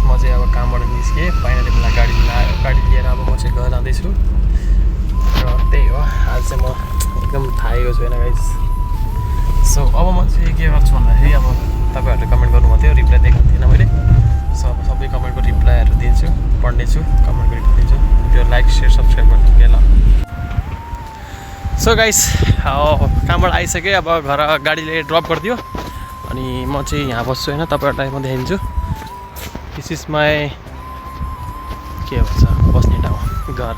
म चाहिँ अब कामबाट निस्केँ, फाइनली मलाई गाडी लिएर अब म चाहिँ घर जाँदैछु। र त्यही हो, आज चाहिँ म एकदम थाकेको छु होइन गाइस। सो अब म चाहिँ के गर्छु भन्दाखेरि अब तपाईँहरूले कमेन्ट गर्नुभएको थियो, रिप्लाई दिएको थिइनँ मैले। सो अब सबै कमेन्टको रिप्लाईहरू दिन्छु, पढ्नेछु, कमेन्टको रिप्लाई दिन्छु। भिडियो लाइक सेयर सब्सक्राइब गर्नु के ल। सो गाइस कामबाट आइसकेँ, अब घर गाडीले ड्रप गरिदियो अनि म चाहिँ यहाँ बस्छु होइन। तपाईँहरूलाई म देखाइदिन्छु। दिस इज माई के भन्छ बस्ने ठाउँ, घर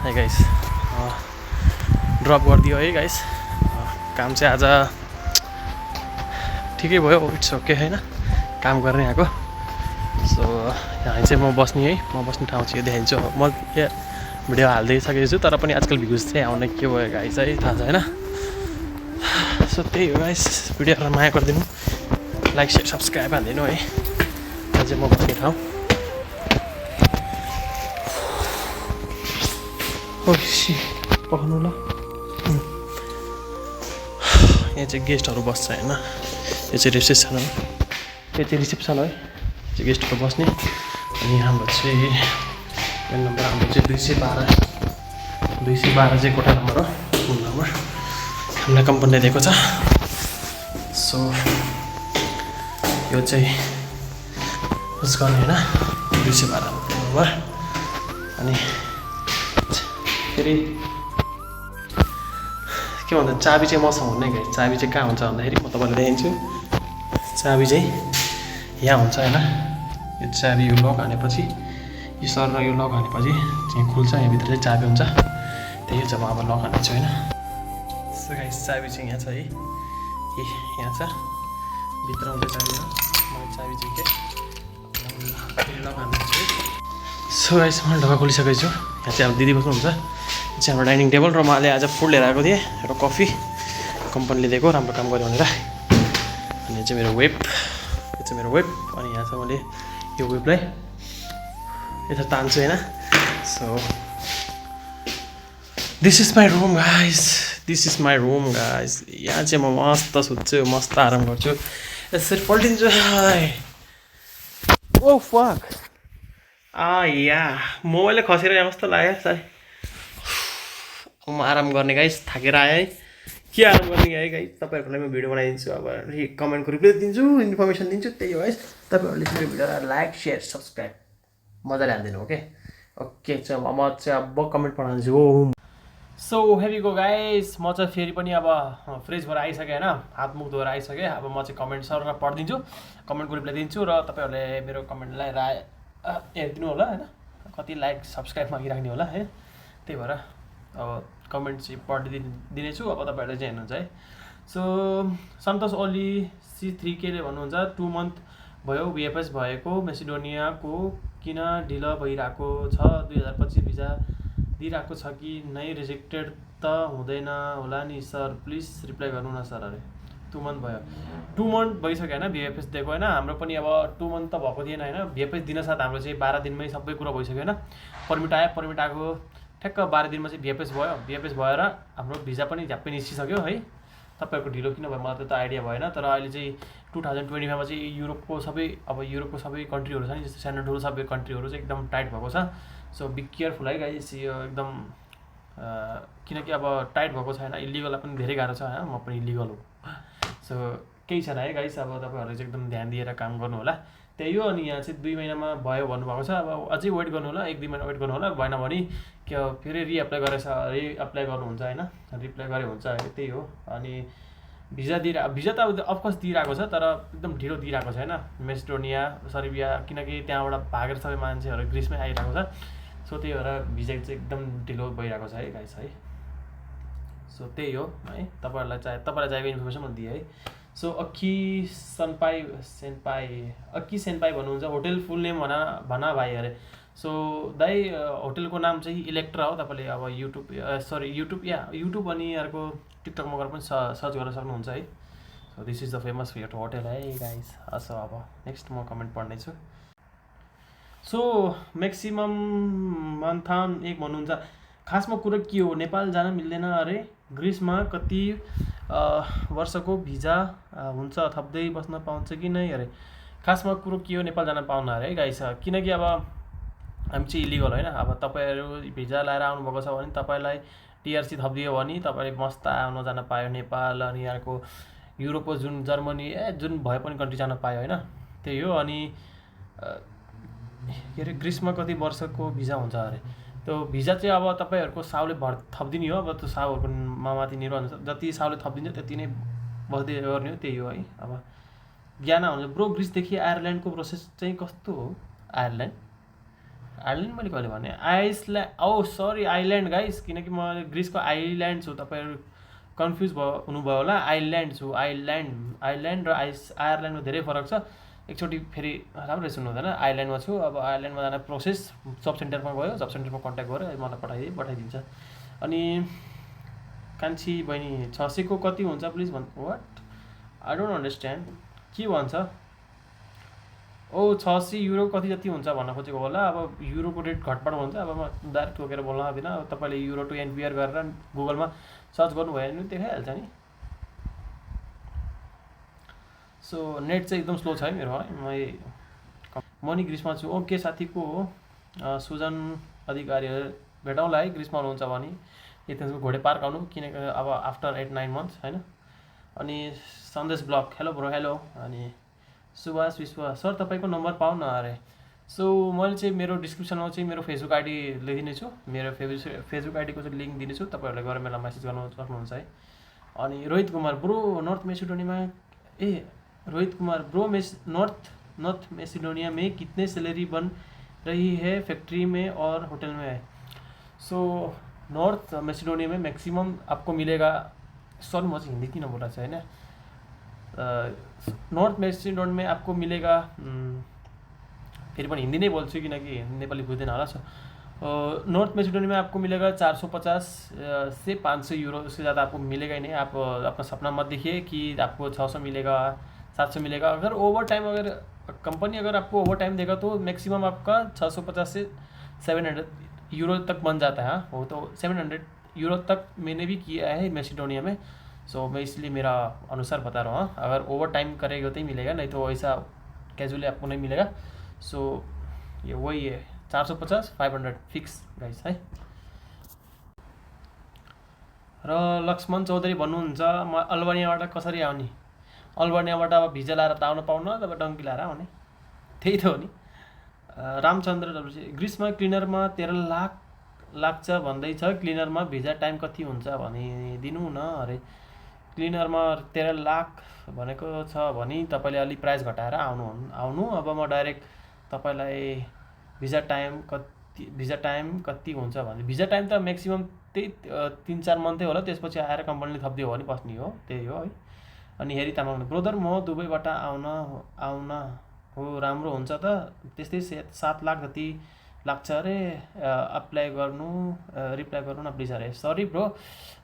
है गाइस। ड्रप गरिदियो है गाइस। काम चाहिँ आज ठिकै भयो, इट्स ओके होइन, काम गर्ने आएको। सो यहाँ चाहिँ म बस्ने है, म बस्ने ठाउँ चाहिँ देखाइदिन्छु। म भिडियो हालिदिइसकेको छु, तर पनि आजकल भ्युज चाहिँ आउने के भयो गाइस है, थाहा छ होइन। सो त्यही हो गाइस, भिडियोहरूलाई माया गरिदिनु, लाइक सेयर सब्सक्राइब हालिदिनु है। यहाँ चाहिँ म बस्ने ठाउँ। पखाउनु ल। यहाँ चाहिँ गेस्टहरू बस्छ होइन, यो चाहिँ रिसेप्सन हो, यो चाहिँ रिसेप्सन हो है, चाहिँ गेस्टहरू बस्ने। अनि हाम्रो चाहिँ मेन नम्बर हाम्रो चाहिँ 212 चाहिँ कोठा नम्बर हो, रुम नम्बर हामीलाई कम्पनीले दिएको छ। सो यो चाहिँ उस गर्ने होइन, 212 नम्बर। अनि फेरि के भन्छ, चाबी चाहिँ मसँग हुने क्या। चाबी चाहिँ कहाँ हुन्छ भन्दाखेरि म तपाईँलाई देखाइदिन्छु। चाबी चाहिँ यहाँ हुन्छ होइन, यो चाबी यो लक हानेपछि यो सर र यो लक हानेपछि चाहिँ खुल्छ, यहाँभित्र चाहिँ चाबी हुन्छ। त्यही चाहिँ म अब लक हानेछु होइन। सो गाइस चाबी चाहिँ यहाँ छ है, यहाँ छ भित्र हुन्छ चाबी हो। म चाबी चाहिँ के लक हानेछु है। सो गाइस मैले ढोका खोलिसकेको छु। यहाँ चाहिँ अब दिदी बस्नुहुन्छ, यो चाहिँ हाम्रो डाइनिङ टेबल। र मैले आज फुड लिएर आएको थिएँ र कफी, कम्पनीले दिएको, राम्रो काम गर्यो भनेर। अनि यो चाहिँ मेरो वेब, यो चाहिँ मेरो वेब। अनि यहाँ चाहिँ मैले यो वेबलाई यता तान्छु होइन। So this is my room guys, this is my room guys. यहाँ चाहिँ म मस्त सुत्छु, मस्त आराम गर्छु, यसरी पल्टिन्छु। ओ फक या मोबाइलले खसेर यहाँ कस्तो लाग्यो सरी। म आराम गर्ने गाइस, थाकेर आएँ है। के आराम गर्ने है गाइस, तपाईँहरूको लागि म भिडियो बनाइदिन्छु, अब कमेन्टको रिप्लाई दिन्छु, इन्फर्मेसन दिन्छु। त्यही हो गाइस, तपाईँहरूले चाहिँ भिडियोलाई लाइक सेयर सब्सक्राइब मजाले हालिदिनु ओके। ओके चाहिँ म चाहिँ अब कमेन्ट पढाउँछु। हो सो हेभी गो गाइस, म चाहिँ फेरि पनि अब फ्रेस भएर आइसकेँ होइन, हात मुख धोएर आइसकेँ। अब म चाहिँ कमेन्ट सर पढिदिन्छु, कमेन्टको रिप्लाई दिन्छु। र तपाईँहरूले मेरो कमेन्टलाई हेरिदिनु होला होइन, कति लाइक सब्सक्राइब मागिराख्ने होला है। त्यही भएर अब कमेन्ट चाहिँ पढिदिनेछु। अब तपाईँहरूले चाहिँ हेर्नुहुन्छ है। सो सन्तोष ओली C3K ले भन्नुहुन्छ 2 मन्थ भयो VFS भएको, मेसिडोनियाको किन ढिलो भइरहेको छ? 2025 भिजा दिइरहेको छ कि नै? रिजेक्टेड त हुँदैन होला नि सर, प्लिज रिप्लाई गर्नु न सर। अरे 2 मन्थ भयो, 2 मन्थ भइसक्यो होइन VFS दिएको होइन। हाम्रो पनि अब 2 मन्थ त भएको थिएन होइन, VFS दिन साथ हाम्रो चाहिँ 12 दिनमै सबै कुरा भइसक्यो होइन। पर्मिट आयो, पर्मिट आएको ठ्याक्क 12 दिनमा चाहिँ VFS भयो। VFS भएर हाम्रो भिजा पनि झ्याप्पै निस्किसक्यो है। तपाईँहरूको ढिलो किन भयो मलाई त आइडिया भएन। तर अहिले चाहिँ 2025मा चाहिँ युरोपको सबै कन्ट्रीहरू छ नि, जस्तो सानो ठुलो सबै कन्ट्रीहरू चाहिँ एकदम टाइट भएको छ। सो बी केयरफुल है गाइस, यो एकदम किनकि अब टाइट भएको छैन, इलिगललाई पनि धेरै गाह्रो छ होइन, म पनि इलिगल हो। सो केही छैन है गाइस, अब तपाईँहरूले चाहिँ एकदम ध्यान दिएर काम गर्नु होला, त्यही हो। अनि यहाँ चाहिँ 2 महिनामा भयो भन्नुभएको छ, अब अझै वेट गर्नु होला, 1-2 महिना वेट गर्नु होला। भएन भने के फेरि रिएप्लाई गर्नुहुन्छ होइन, रिप्लाई गरे हुन्छ है, त्यही हो। अनि भिजा त अब अफकोर्स दिइरहेको छ, तर एकदम ढिलो दिइरहेको छ होइन। मेसिडोनिया, सर्बिया, किनकि त्यहाँबाट भागेर सबै मान्छेहरू ग्रिसमै आइरहेको छ। सो त्यही भएर भिजा चाहिँ एकदम ढिलो भइरहेको छ है गाइस है। सो त्यही हो है, तपाईँलाई चाहिएको इन्फर्मेसन म दिएँ है। सो अक्की सेन्पाई भन्नुहुन्छ, होटेल फुल नेम भना भाइ अरे। सो दाइ होटेलको नाम चाहिँ इलेक्ट्रा हो। तपाईँले अब युट्युब अनि अर्को टिकटकमा गएर पनि सर्च गर्न सक्नुहुन्छ है। So this is the famous hotel है गाइस। सो अब नेक्स्ट म कमेन्ट पढ्नेछु। सो म्याक्सिमम मन्थान 1 भन्नुहुन्छ, खासमा कुरो के हो, नेपाल जान मिल्दैन अरे? ग्रिसमा कति वर्षको भिजा हुन्छ, थप्दै बस्न पाउँछ कि नै? अरे खासमा कुरो के हो, नेपाल जान पाउनु अरे है गाइस, किनकि अब हामी चाहिँ इलिगल होइन। अब तपाईँहरू भिजा लाएर आउनुभएको छ भने तपाईँलाई टिआरसी थपिदियो भने तपाईँले मस्त आउन जान पायो नेपाल, अनि यहाँको युरोपको जुन जर्मनी जुन भए पनि कन्ट्री जान पायो होइन, त्यही हो। अनि के अरे ग्रीसमा कति वर्षको भिजा हुन्छ अरे, त्यो भिजा चाहिँ अब तपाईँहरूको साउले थपिदिने हो। अब त्यो साउहरूको माथि निर्भर हुन्छ, जति साउले थपिदिन्छ त्यति नै बस्दै गर्ने हो, त्यही हो है। अब ज्ञान हुन्छ ब्रो। ग्रिसदेखि आयरल्यान्डको प्रोसेस चाहिँ कस्तो हो? आयरल्यान्ड मैले कहिले भने आइसल्यान्ड, सरी आइल्यान्ड गाइस, किनकि म ग्रिसको आइल्यान्ड छु। तपाईँहरू कन्फ्युज हुनुभयो होला। आइल्यान्ड छु, आइल्यान्ड र आयरल्यान्डमा धेरै फरक छ। एकचोटि फेरि राम्ररी सुन्नु हुँदैन। आइल्यान्डमा छु। अब आइल्यान्डमा जाने प्रोसेस सब सेन्टरमा गयो, सब सेन्टरमा कन्ट्याक्ट गरेर मलाई पठाइदिन्छ। अनि कान्छी बहिनी 600 को कति हुन्छ प्लिज भन्। वाट? आई डोन्ट अन्डरस्ट्यान्ड के भन्छ। 600 युरो कति जति हुन्छ भन्न खोजेको होला। अब युरोको रेट घटबड हुन्छ। अब म डाइरेक्ट टोकेर बोल्न सक्दिनँ। अब तपाईँले युरो टु एनपिआर गरेर गुगलमा सर्च गर्नुभयो भने देखाइहाल्छ नि। सो नेट चाहिँ एकदम स्लो छ है मेरो है। म नि ग्रिसमा छु। ओके साथीको हो सुजन अधिकारीहरू भेटौँला है ग्रिसमा हुनुहुन्छ भने। एथेन्सको घोडे पार्क आउनु, किनकि अब आफ्टर 8-9 मन्थ्स होइन। अनि सन्देश ब्लग हेलो ब्रो हेलो। अनि सुभाष विश्व सर तपाईँको नम्बर पाउँ न अरे। सो मैले चाहिँ मेरो डिस्क्रिप्सनमा चाहिँ मेरो फेसबुक आइडी लेखिदिनेछु। मेरो फेसबुक आइडीको चाहिँ लिङ्क दिनेछु, तपाईँहरूले गएर मलाई मेसेज गर्नु सक्नुहुन्छ है। अनि Rohit Kumar bro North Macedonia Rohit Kumar bro North Macedonia में कितने सैलरी बन रही है फैक्ट्री में और होटल में है? सो नॉर्थ मैसेडोनिया में मैक्सिमम आपको मिलेगा। सर म चाहिँ हिन्दी किन बोल्छ होइन। नॉर्थ मैसेडोनिया में आपको मिलेगा, फिर पनि हिंदी नहीं बोल्छु किनकि नेपाली बुझ्दैन होला। नॉर्थ मैसेडोनिया में आपको मिलेगा 450 से 500 यूरो, उससे ज़्यादा आपको मिलेगा ही नहीं। आप अपना सपना मत देखिए कि आपको 600 मिलेगा 700 मिलेगा। अगर ओवर टाइम अगर कंपनी अगर आपको ओवर टाइम देगा तो मैक्सिमम आपका 650 से 700 यूरो तक बन जाता है। हाँ वो तो 700 यूरो तक मैंने भी किया है मैसेडोनिया में। सो मैं इसलिए मेरा अनुसार बता रहा हूँ। अगर ओवर टाइम करेगा तो ही मिलेगा, नहीं तो ऐसा कैजुअली आपको नहीं मिलेगा। सो ये वही है 450-500 फिक्स गाइस है। र लक्ष्मण चौधरी भन्नुहुन्छ म अल्बानियाबाट कसरी आउने? अल्बानियाबाट अब भिजा लाएर त आउन पाउन, तब डङ्की लाएर आउने, त्यही त हो नि। रामचन्द्र ग्रिसमा क्लिनरमा 13 लाख लाग्छ भन्दैछ। क्लिनरमा भिजा टाइम कति हुन्छ भनिदिनु न अरे। क्लिनरमा 13 लाख भनेको छ भने तपाईँले अलिक प्राइस घटाएर आउनु। अब म डाइरेक्ट तपाईँलाई भिजा टाइम कति हुन्छ भने, भिजा टाइम त म्याक्सिमम त्यही 3-4 मन्थै होला। त्यसपछि आएर कम्पनीले थपिदियो भने बस्ने हो, त्यही हो है। अनि हेरी तामाङ ब्रोदर म दुबईबाट आउन हो राम्रो हुन्छ त, त्यस्तै 7 लाख जति लाग्छ अरे। रिप्लाई गर्नु न प्लिज अरे। सरी ब्रो,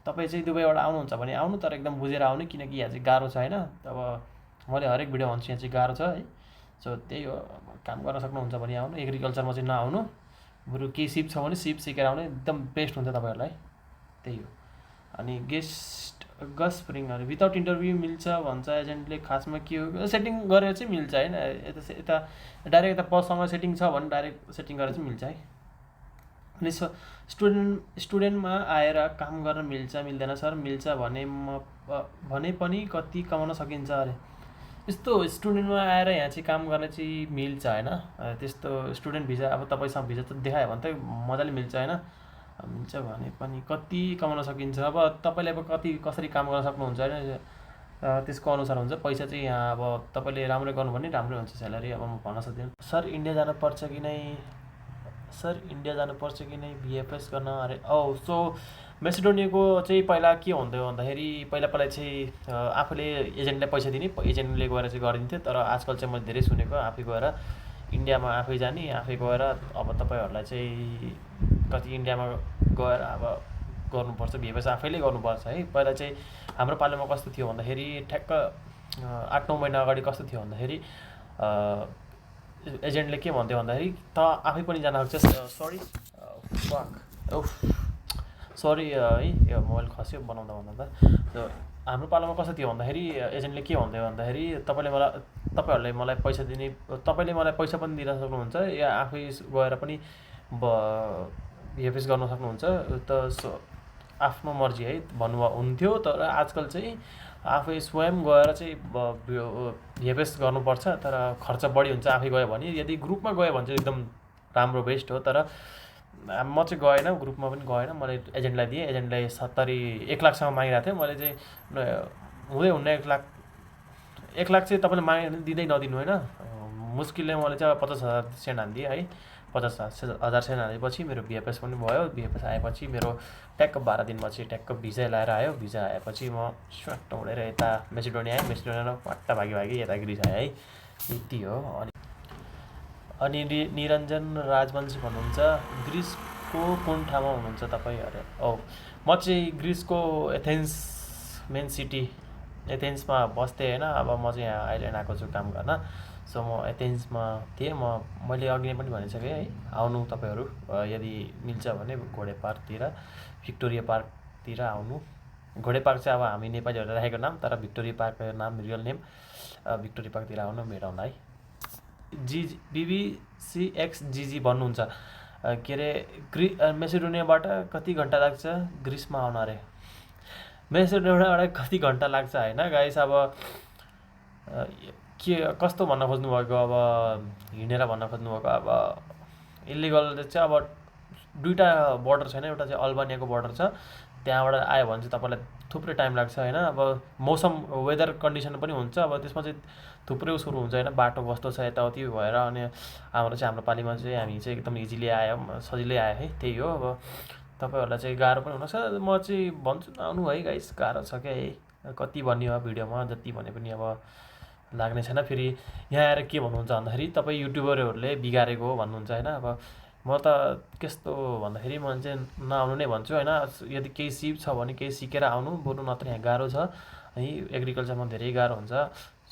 तपाईँ चाहिँ दुबईबाट आउनुहुन्छ भने आउनु, तर एकदम बुझेर आउनु, किनकि यहाँ चाहिँ गाह्रो छ होइन। अब मैले हरेक भिडियो भन्छु यहाँ चाहिँ गाह्रो छ है। सो त्यही हो, काम गर्न सक्नुहुन्छ भने आउनु। एग्रिकल्चरमा चाहिँ नआउनु, बरु केही सिप छ भने सिप सिकेर आउनु, एकदम बेस्ट हुन्छ तपाईँहरूलाई, त्यही हो। अनि गस्प्रिङहरू विदाउट इन्टरभ्यू मिल्छ भन्छ एजेन्टले। खासमा के हो, सेटिङ गरेर चाहिँ मिल्छ होइन। यता डाइरेक्ट यता पसँग सेटिङ छ भने डाइरेक्ट सेटिङ गरेर चाहिँ मिल्छ है। अनि स्टुडेन्टमा आएर काम गर्न मिल्छ मिल्दैन? सर मिल्छ भने पनि कति कमाउन सकिन्छ अरे। यस्तो स्टुडेन्टमा आएर यहाँ चाहिँ काम गर्न चाहिँ मिल्छ होइन। त्यस्तो स्टुडेन्ट भिजा अब तपाईँसँग भिजा त देखायो भने त मजाले मिल्छ होइन। मिल्छ भने पनि कति कमाउन सकिन्छ? अब तपाईँले अब कसरी काम गर्न सक्नुहुन्छ होइन, त्यसको अनुसार हुन्छ पैसा चाहिँ। यहाँ अब तपाईँले राम्रै गर्नु भने राम्रै हुन्छ स्यालेरी। अब म भन्न सक्दिनँ। सर इन्डिया जानुपर्छ कि नै भिएफएस गर्न अरे। सो मेसिडोनियाको चाहिँ पहिला के हुन्थ्यो भन्दाखेरि पहिला चाहिँ आफूले एजेन्टलाई पैसा दिने, एजेन्टले गएर चाहिँ गरिदिन्थ्यो। तर आजकल चाहिँ मैले धेरै सुनेको आफै गएर इन्डियामा आफै जाने, आफै गएर अब तपाईँहरूलाई चाहिँ कति इन्डियामा गएर अब गर्नुपर्छ, भिएफएस आफैले गर्नुपर्छ है। पहिला चाहिँ हाम्रो पालोमा कस्तो थियो भन्दाखेरि ठ्याक्क 8-9 महिना अगाडि कस्तो थियो भन्दाखेरि एजेन्टले के भन्थ्यो भन्दाखेरि त आफै पनि जान सक्छ। सरी है, यो मोबाइल खस्यो बनाउँदा त। हाम्रो पालामा कस्तो थियो भन्दाखेरि एजेन्टले के भन्थ्यो भन्दाखेरि तपाईँहरूले मलाई पैसा दिने, तपाईँले मलाई पैसा पनि दिन सक्नुहुन्छ या आफै गएर पनि भिएफएस गर्न सक्नुहुन्छ, त आफ्नो मर्जी है हुन्थ्यो। तर आजकल चाहिँ आफै स्वयं गएर चाहिँ भिएफएस गर्नुपर्छ, तर खर्च बढी हुन्छ आफै गयो भने। यदि ग्रुपमा गयो भने चाहिँ एकदम राम्रो बेस्ट हो। तर म चाहिँ गएन, ग्रुपमा पनि गएन, मैले एजेन्टलाई दिएँ। एजेन्टलाई 1 लाखसम्म मागिरहेको थियो। मैले चाहिँ हुँदै हुन्न 1 लाख चाहिँ तपाईँले माग्यो भने दिँदै नदिनु होइन। मुस्किलले मैले चाहिँ 50,000 सेन्ट हानिदिएँ है। 50,000 सेन्ट हालेपछि मेरो भिएफएस पनि भयो। भिएफएस आएपछि मेरो ट्याक्क 12 दिनमा चाहिँ ट्याक्क भिजा लाएर आयो। भिजा आएपछि म स्वाट्ट उडेर यता मेसिडोनिया आएँ। मेसिडोनियामा पट्ट भागी यता ग्रिस आएँ है। यति हो। अनि निरञ्जन राजवंशी भन्नुहुन्छ, ग्रिसको कुन ठाउँमा हुनुहुन्छ तपाईँ? अरे म चाहिँ ग्रिसको एथेन्स मेन सिटी एथेन्समा बस्थेँ होइन। अब म चाहिँ यहाँ आइल्यान्ड आएको छु काम गर्न। सो म एथेन्समा थिएँ। मैले अघि नै पनि भनिसकेँ है, आउनु तपाईँहरू यदि मिल्छ भने घोडे पार्कतिर, भिक्टोरिया पार्कतिर आउनु। घोडे पार्क चाहिँ अब हामी नेपालीहरूले राखेको नाम, तर भिक्टोरिया पार्कको नाम रियल नेम भिक्टोरिया पार्कतिर आउनु भेटौँला है। BBCXGG भन्नुहुन्छ, के अरे मेसिडोनियाबाट कति घन्टा लाग्छ ग्रिसमा आउन? अरे मेसिडोनियाबाट कति घन्टा लाग्छ होइन गाइस। अब के कस्तो भन्न खोज्नुभएको? अब हिँडेर भन्न खोज्नुभएको? अब इलिगल चाहिँ अब 2टा बोर्डर छैन, एउटा चाहिँ अल्बानियाको बोर्डर छ, त्यहाँबाट आयो भने चाहिँ तपाईँलाई थुप्रै टाइम लाग्छ होइन। अब मौसम वेदर कन्डिसन पनि हुन्छ, अब त्यसमा चाहिँ थुप्रै सुरु हुन्छ होइन। बाटो कस्तो छ यताउति भएर। अनि हाम्रो पालिमा चाहिँ हामी चाहिँ एकदम इजिली आयौँ, सजिलै आयो है। त्यही हो। अब तपाईँहरूलाई चाहिँ गाह्रो पनि हुनसक्छ। म चाहिँ भन्छु आउनु है गाइस, गाह्रो छ क्या है। कति भन्ने हो भिडियोमा, जति भने पनि अब लाग्ने छैन। फेरि यहाँ आएर के भन्नुहुन्छ भन्दाखेरि तपाईँ युट्युबरहरूले बिगारेको हो भन्नुहुन्छ होइन। अब म त कस्तो भन्दाखेरि म चाहिँ नआउनु नै भन्छु होइन। यदि केही सिप छ भने केही सिकेर आउनु, बरु नत्र यहाँ गाह्रो छ है। एग्रिकल्चरमा धेरै गाह्रो हुन्छ।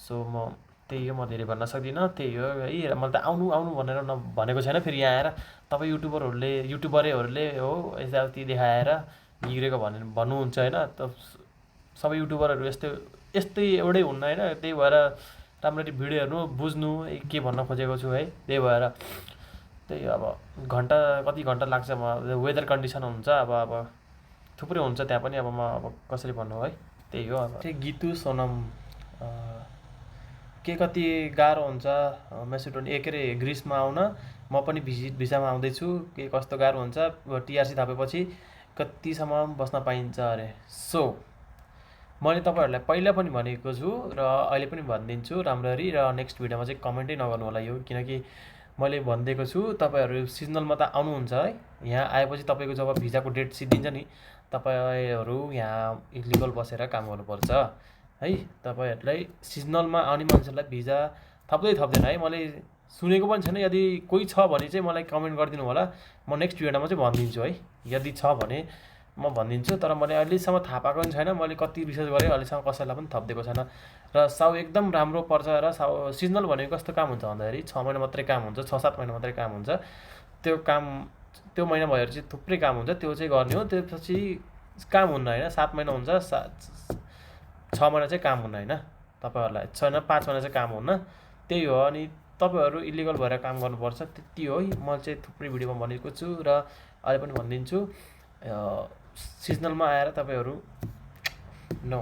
सो म त्यही हो, म धेरै भन्न सक्दिनँ। त्यही हो है। मैले त आउनु भनेर भनेको छैन। फेरि यहाँ आएर तपाईँ युट्युबरहरूले हो यताउति देखाएर बिग्रेको भन्नुहुन्छ होइन। त सबै युट्युबरहरू यस्तै एउटै हुन्न होइन। त्यही भएर राम्ररी भिडियो हेर्नु, बुझ्नु के भन्न खोजेको छु है। त्यही भएर त्यही अब कति घन्टा लाग्छ, वेदर कन्डिसन हुन्छ। अब थुप्रै हुन्छ त्यहाँ पनि। अब म कसरी भन्नु है। त्यही हो। अब गीतु सोनम, के कति गाह्रो हुन्छ मेसिडोनिया के अरे ग्रिसमा आउन? म पनि भिसामा आउँदैछु, के कस्तो गाह्रो हुन्छ? टिआरसी थापेपछि कतिसम्म बस्न पाइन्छ अरे? सो मैले तपाईँहरूलाई पहिला पनि भनेको छु र अहिले पनि भनिदिन्छु राम्ररी। र नेक्स्ट भिडियोमा चाहिँ कमेन्टै नगर्नु होला यो, किनकि मैले भनिदिएको छु तपाईँहरू सिजनलमा त आउनुहुन्छ है। यहाँ आएपछि तपाईँको जब भिजाको डेट सिद्धिन्छ नि, तपाईँहरू यहाँ इलिगल बसेर काम गर्नुपर्छ है। तपाईँहरूलाई सिजनलमा आउने मान्छेलाई भिजा थप्दैन है। मैले सुनेको पनि छैन। यदि कोही छ भने चाहिँ मलाई कमेन्ट गरिदिनु होला। म नेक्स्ट भिडियोमा चाहिँ भनिदिन्छु है। यदि छ भने म भनिदिन्छु। तर मैले अहिलेसम्म थाहा पाएको पनि छैन। मैले कति रिसर्च गरेँ, अहिलेसम्म कसैलाई पनि थपिदिएको छैन। र साउ एकदम राम्रो पर्छ। र सिजनल भनेको कस्तो काम हुन्छ भन्दाखेरि 6 महिना मात्रै काम हुन्छ, 6-7 महिना मात्रै काम हुन्छ। त्यो महिना भएर चाहिँ थुप्रै काम हुन्छ, त्यो चाहिँ गर्ने हो। त्यसपछि काम हुन्न होइन। 7 महिना हुन्छ, 6 महिना चाहिँ काम हुन्न होइन। तपाईँहरूलाई 5 महिना चाहिँ काम हुन्न। त्यही हो। अनि तपाईँहरू इलिगल भएर काम गर्नुपर्छ, त्यति हो है। म चाहिँ थुप्रै भिडियोमा भनेको छु र अहिले पनि भनिदिन्छु। सिजनलमा आएर तपाईँहरू नो